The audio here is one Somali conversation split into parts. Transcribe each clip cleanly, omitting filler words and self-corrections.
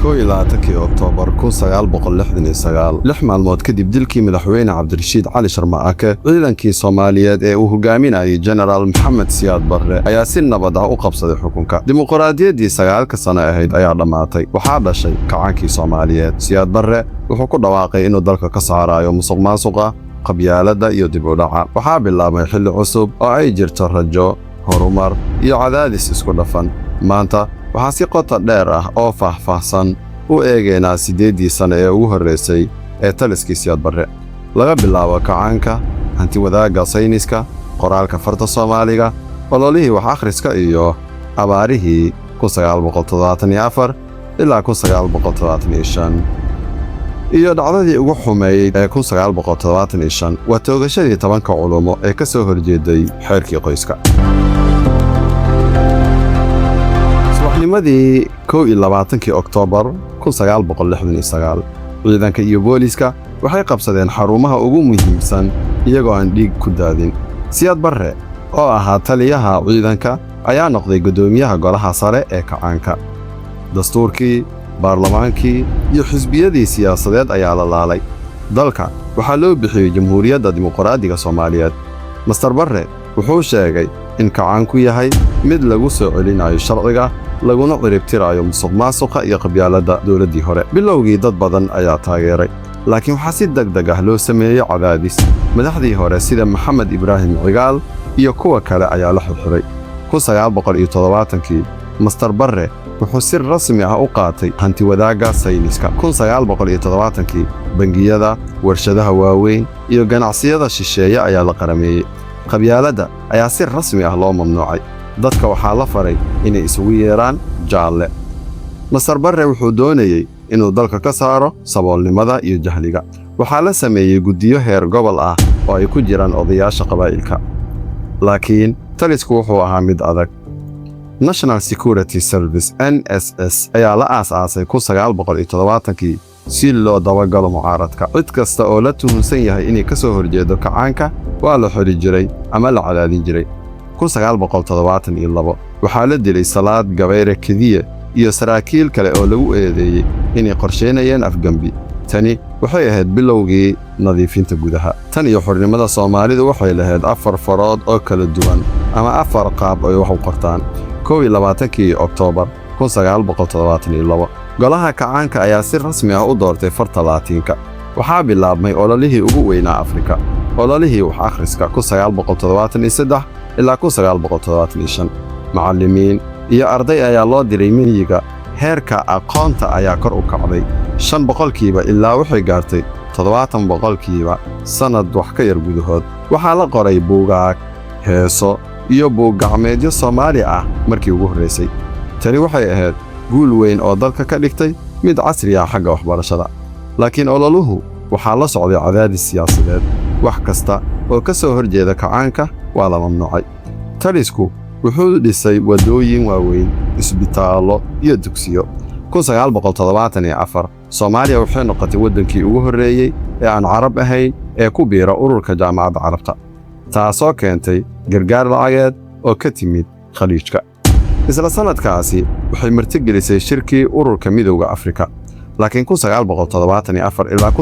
21-kii Oktoobar 1969, 6 maalmood kadib dilkii madaxweyne Cabdirashiid Cali Sharma-ake, ciidankii Soomaaliyeed ee uu hogaaminayay Jenaraal Maxamed Siyaad Barre ayaa si nabad ah u qabsaday xukunka. Dimuqraadiyaddii 9-ka sano ahayd ayaa dhammaatay. Waxaa dhashay kacaankii Soomaaliyeed. Siyaad Barre wuxuu ku dhawaaqay inuu dalka ka saarayo musuqmaasuqa, qabyaaladda iyo dib u dhaca. Waxaa bilaabmay xilli cusub oo ay jirto rajo, horumar iyo cadaadis isku dhafan. Maanta waxaan si qota dheer ah oo faahfaahsan u eegaynaa 8-dii sano ee ugu horraysay ee taliskii Siyaad Barre, laga bilaabo kacaanka, hantiwadaagga sayniska, qoraalka farta Soomaaliga, ololihii wax akhriska iyo abaarihii ilaa iyo dhacdadii ugu xumeeyey ee waa toogashadii 10-ka culumo ee ka soo horjeeday xeerkii qoyska. Subaxnimadii 21-kii Oktoobar, ciidanka iyo booliiska waxay qabsadeen xarumaha ugu muhiimsan iyagoo aan dhiig ku daadin. Siyaad Barre oo ahaa taliyaha ciidanka ayaa noqday guddoomiyaha golaha sare ee kacaanka. Dastuurkii, baarlamaankii iyo xisbiyadii siyaasadeed ayaa la laalay. Dalka waxaa loo bixiyey Jamhuuriyadda Dimuqraadiga Soomaaliyeed. Master Barre wuxuu sheegay in kacaanku yahay mid lagu soo celinayo sharciga, laguna ciribtirayo musuqmaasuqa iyo qabyaaladda dowladdii hore. Bilowgii dad badan ayaa taageeray, laakiin waxaa si deg deg ah loo sameeyey cadaadis. Madaxdii hore sida Maxamed Ibraahim Cigaal iyo kuwa kale ayaa la xirxiray. Kii Master Barre wuxuu si rasmi ah u qaatay hantiwadaagga sayniska. Kii bangiyada, warshadaha waaweyn iyo ganacsiyada shisheeye ayaa la qarameeyey. Qabyaaladda ayaa si rasmi ah loo mamnuucay. Dadka waxaa la faray inay isugu yeedhaan jaalle. Master Barre wuxuu doonayey inuu dalka ka saaro saboolnimada iyo jahliga. Waxaa la sameeyey guddiyo heer gobol ah oo ay ku jiraan odayaasha qabaa'ilka, laakiin talisku wuxuu ahaa mid adag. National Security Service, NSS, ayaa la aas-aasay kii si loo dabagalo mucaaradka. Cid kasta oo la tuhunsan yahay inay ka soo horjeedo kacaanka waa la xidhi jiray ama la cadaadin jiray. Waxaa la dilay Salaad Gabayre Kediye iyo saraakiil kale oo lagu eedeeyey inay qorshaynayeen afgembi. Tani waxay ahayd bilowgii nadiifinta gudaha. Tan iyo xornimada, Soomaalidu waxay lahayd afar farood oo kala duwan ama afar qaab ay wax u qortaan. 21-kii Oktoobar, golaha kacaanka ayaa si rasmi ah u doortay farta Laatiinka. Waxaa bilaabmay ololihii ugu weynaa Afrika, ololihii wax akhriska, ilaa. Macallimiin iyo arday ayaa loo diray miyiga. Heerka aqoonta ayaa kor u kacday 5% ilaa waxay gaartay 70% sannad wax ka yar gudahood. Waxaa la qoray buugaag, heeso iyo buuggacmeedyo Soomaali ah markii ugu horraysay. Tani waxay ahayd guul weyn oo dalka ka dhigtay mid casri ah xagga waxbarashada. Laakiin ololuhu waxaa la socday cadaadis siyaasadeed. Wax kasta oo ka soo hor jeeda kacaanka waa la mamnuucay. Talisku wuxuu dhisay waddooyin waaweyn, isbitaallo iyo dugsiyo. Soomaaliya waxay noqotay waddankii ugu horreeyey ee aan Carab ahayn ee ku biira ururka Jaamacadda Carabta, taasoo keentay gargaar lacageed oo ka timid Khaliijka. Isla sannadkaasi waxay martigelisay shirkii Ururka Midowda Afrika. Laakiin ilaa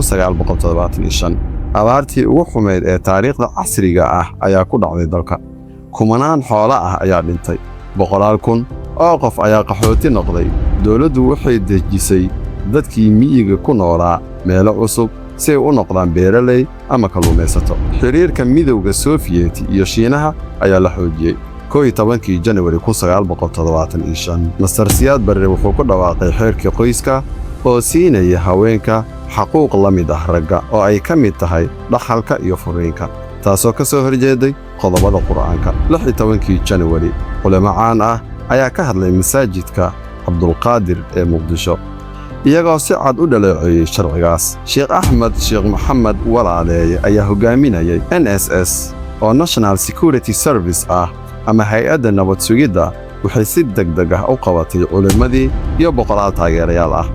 abaartii ugu xumayd ee taariikhda casriga ah ayaa ku dhacday dalka. Kumanaan xoolo ah ayaa dhintay, boqolaal kun oo qof ayaa qaxooti noqday. Dowladdu waxay dejisay dadkii miyiga ku noolaa meelo cusub si ay u noqdaan beeraley ama kalluumaysato. Xiriirka Midowda Sofiyeeti iyo Shiinaha ayaa la xoojiyey. 11-kii Janawari, Master Siyaad Barre wuxuu ku dhawaaqay xeerkii qoyska oo siinaya haweenka xaquuq la mid ah ragga, oo ay ka mid tahay dhaxalka iyo furiinka, taasoo ka soo horjeeday qodobada Qur'aanka. 16-kii Janawari, culimo caan ah ayaa ka hadlay masaajidka Cabdulqaadir ee Muqdisho, iyagoo si cad u dhaleeceeyey sharcigaas. Sheekh Axmed Sheekh Maxamed Walaaleeye ayaa hogaaminayay NSS oo National Security Service ah ama hay-adda nabad sugidda. Waxay si deg deg ah u qabatay culimmadii iyo boqolaal taageerayaal ah.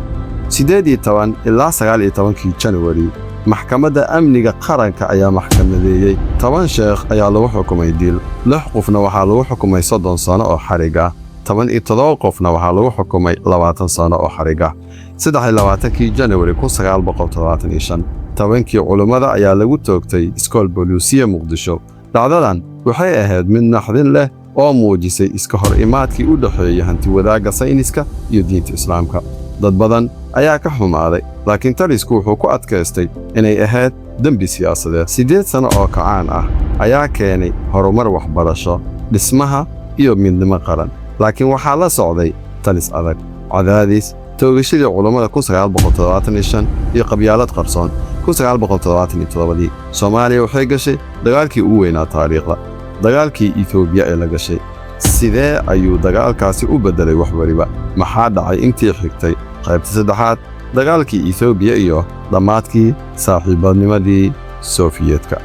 18 ilaa 19-kii Janawari, Maxkamadda Amniga Qaranka ayaa maxkamadeeyey 10 sheekh ayaa lagu xukumay dil, lix qofna waxaa lagu xukumay 30 sano oo xarig ah. 17 qofna waxaa lagu xukumay 20 sano oo xariga. 23-kii Janawari 1975, 10-kii culummada ayaa lagu toogtay Iskool Bolusiya, Muqdisho. Dhacdadan waxay ahayd mid naxdin leh oo muujisay iska hor imaadkii u dhexeeyey hantiwadaagga, sayniska iyo diinta Islaamka. Dad badan ayaa ka xumaaday, laakiin talisku wuxuu ku adkaystay inay ahayd dembi siyaasadeed. 8 sano oo kacaan ah ayaa keenay horumar waxbarasho, dhismaha iyo midnimo qaran, laakiin waxaa la socday talis adag, cadaadis, toogashadii culummada iyo qabyaalad qarsoon. Dii Soomaaliya waxay gashay dagaalkii ugu weynaa taariikhda, dagaalkii Etoobiya ee la gashay. Sidee ayuu dagaalkaasi u beddelay wax weliba? Maxaa dhacay intii xigtay? Qaybta saddexaad, dagaalkii Etoobiya iyo dhammaadkii saaxiibadnimadii Sofiyeetka.